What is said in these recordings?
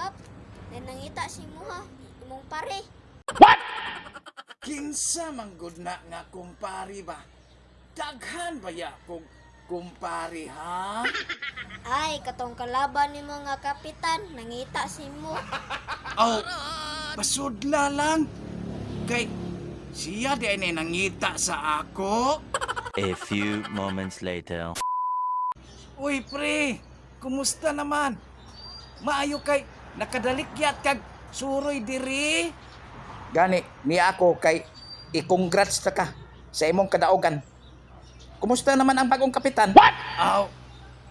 Kap, nay nangita si muha, imong pare. Kinsa man gud na nga kumpare ba? Daghan ba ya kong kumpare, ha? Ay, katong kalaban nimo nga kapitan, nangita si mo. Aw, pasudla lang. Kay siya di ay nangita sa ako. A few moments later. Uy, pre, kumusta naman? Maayo kay nakadalikyat kag suroy diri. Gani, niya ako kay i-congrats ta ka sa imong kadaogan. Kumusta naman ang bagong kapitan? What? Aw,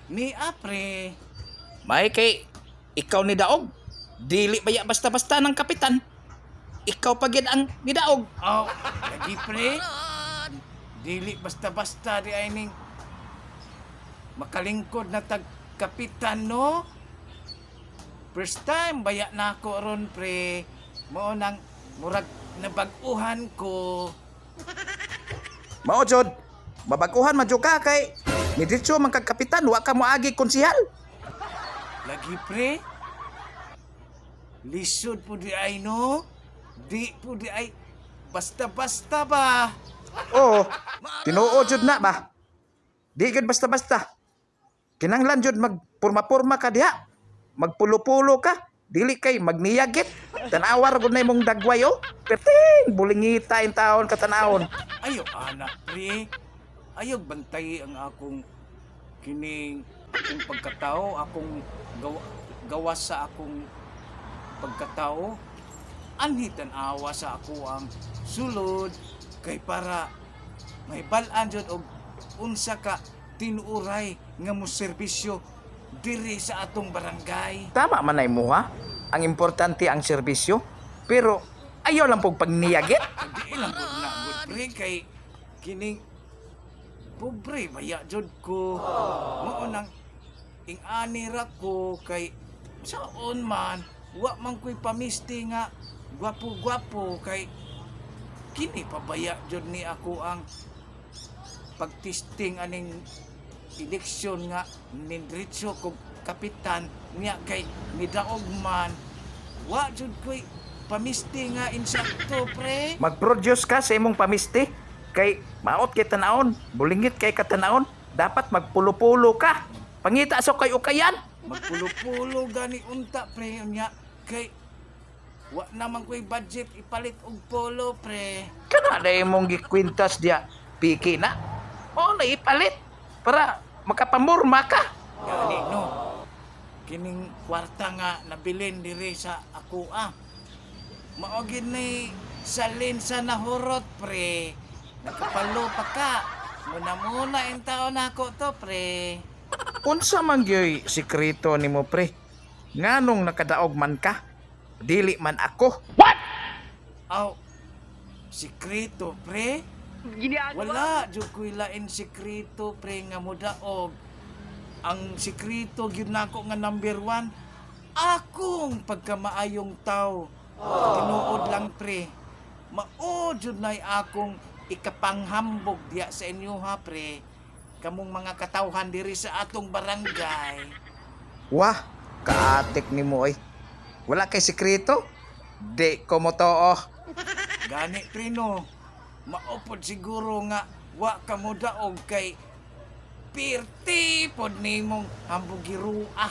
ni pre. May kay ikaw ni daog. Dili baya basta-basta ng kapitan. Ikaw pa gid ang nidaog. Aw, lagi, pre. Dili basta-basta di ay ning makalingkod na tag kapitan, no? First time baya na ako ron, pre. Mao nang murag nabag-uhan ko. Mao jud, mabaguhan man jud ka kay niditso man kag kapitan, wa ka moagi konsihal. Lagi, pre. Lisod po di ay, no? Di po di ay basta-basta ba? Oo, tinuod jud na ba? Di gud basta-basta. Kinanglan jud magpurma-purma ka diha. Magpulo-pulo ka. Dili kay magniyagit. Tanawa ra gud na imong dagway, oh. Perting bulingita in taon katanawon. Ayo anak, pre. Ayaw bantay ang akong kining akong pagkatao, akong gawas sa akong pagkatao. Anhi tan-awa sa ako ang sulod kay para may balaan jud og unsa ka tinuuray nga mo serbisyo diri sa atong barangay. Tama man ay mo, ha. Ang importante ang serbisyo. Pero ayaw lang pog pagniyagit. Di lang gud na gud, pre, kay kining pobre baya jud ko. Mao nang ing-ani ra ko kay saon man wa man ko'y pamisti nga gwapo-gwapo kay kini pabaya jud ni ako ang pagtisting aning eleksyon nga nindritso kog kapitan niya kay nidaog man wa jud ko'y pamisti nga insakto, pre. Mag-produce ka sa imong pamisti kay maot kay tanawon, bulingit kay katanawon, dapat magpulo-pulo ka. Pangita sa kay ukayan. Magpulo-pulo gani unta, pre, unya kay wa naman ko'y budget ipalit og polo, pre. Kana na imong gikwintas diya, piki na. O na ipalit para makapamurma ka. Gani no, kining kwarta nga nabilin diri sa ako, ah, mao gid ni salin sa nahurot, pre. Nakapalo pa ka muna-muna in taon nako to, pre. Unsa man gyoy sikreto nimo, pre? Nganong nakadaog man ka? Dili man ako. Aw, sikreto, pre? Wala jud ko'y lain sikreto, pre, nga modaog. Ang sikreto gyud nako nga number one, akong pagkamaayong tao. Tinuod lang, pre. Mao jud na'y akong ikapanghambog diya sa inyo, ha, pre. Kamong mga katawhan diri sa atong barangay. Wah, kaatik nimo oy. Wala kay sikreto? Di ko mo too. Gani, pre, no. Maupod siguro nga wa ka mo daog kay pirti pod nimong hambugirua.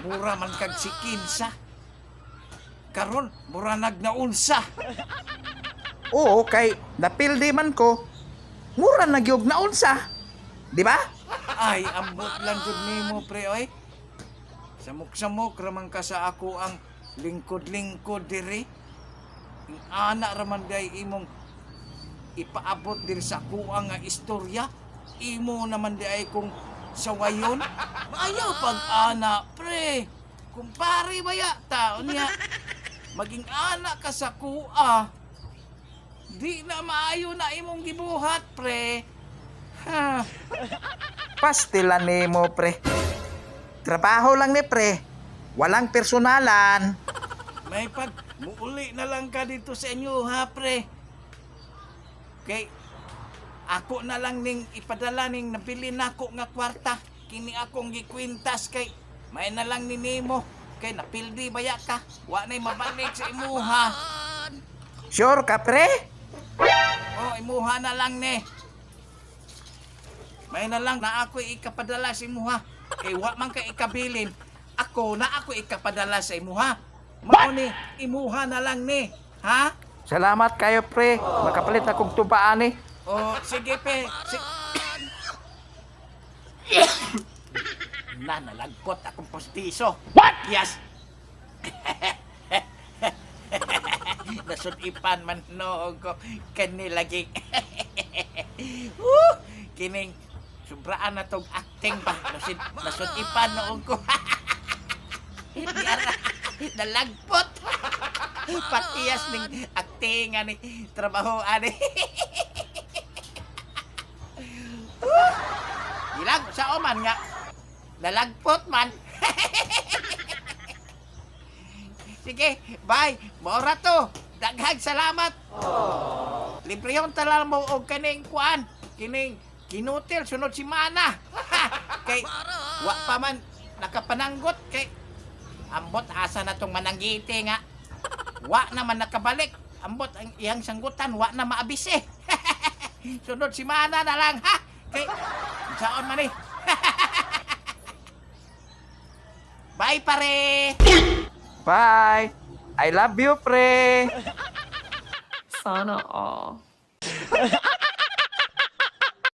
Mura man kag sikinsa. Karon mura nagnaunsa. Oo, kay napildi man ko. Mura na gyud naunsa. Di ba? Ay, ambot lang jud nimo, pre, oy. Samok-samok raman ka sa ako ang lingkod-lingkod diri. Ang ana raman day imong ipaabot diri sa akuang nga istorya. Imo naman di ay kung sawayon. Maayaw pag ana, pre. Kumpare baya tao niya. Maging ana ka sa kuha. Di na maayo na imong gibuhat, pre. Ha. Pastila nimo, pre. Trabaho lang ni pre. Walang personalan. May pag muuli na lang ka dito sa inyo, ha, pre. Kay ako na lang ning ipadala ning nabili nako nga kwarta. Kini akong gikwintas kay may na lang ni nimo. Kay napildi baya ka. Wa na'y mabalik sa imuha. Sure ka, pre? Oh, imuha na lang ni. May na lang na ako ikapadala sa imuha. Kay wa man kay ikabilin. Ako na ako ikapadala sa imuha. Mao ni, imuha na lang ni. Ha? Salamat kayo, pre. Makapalit akong tubaan eh. Oh, sige pe. Na nalagpot akong postiso. What? Yes. Nasudipan man noog ko kani lagi. Woo! Kining sobraan na tog acting ba. Nasudipan noog ko. Yara, nalagpot. Patiyas ning acting ani trabaho ani. Ilang sa oman nga. Nalagpot man. Sige, bye. Maura to. Daghang salamat. Libre yung talal mo og kaning kuan. Kining kinutil sunod si Mana. Kay wa pa man nakapananggot kay ambot asa na tong mananggiti nga. Wa naman nakabalik. Ambot ang iyang sanggutan wa na maabis eh. Sunod si Mana na lang ha. Kay saon man eh. Bye, pare. Bye. I love you, pre. Sana all.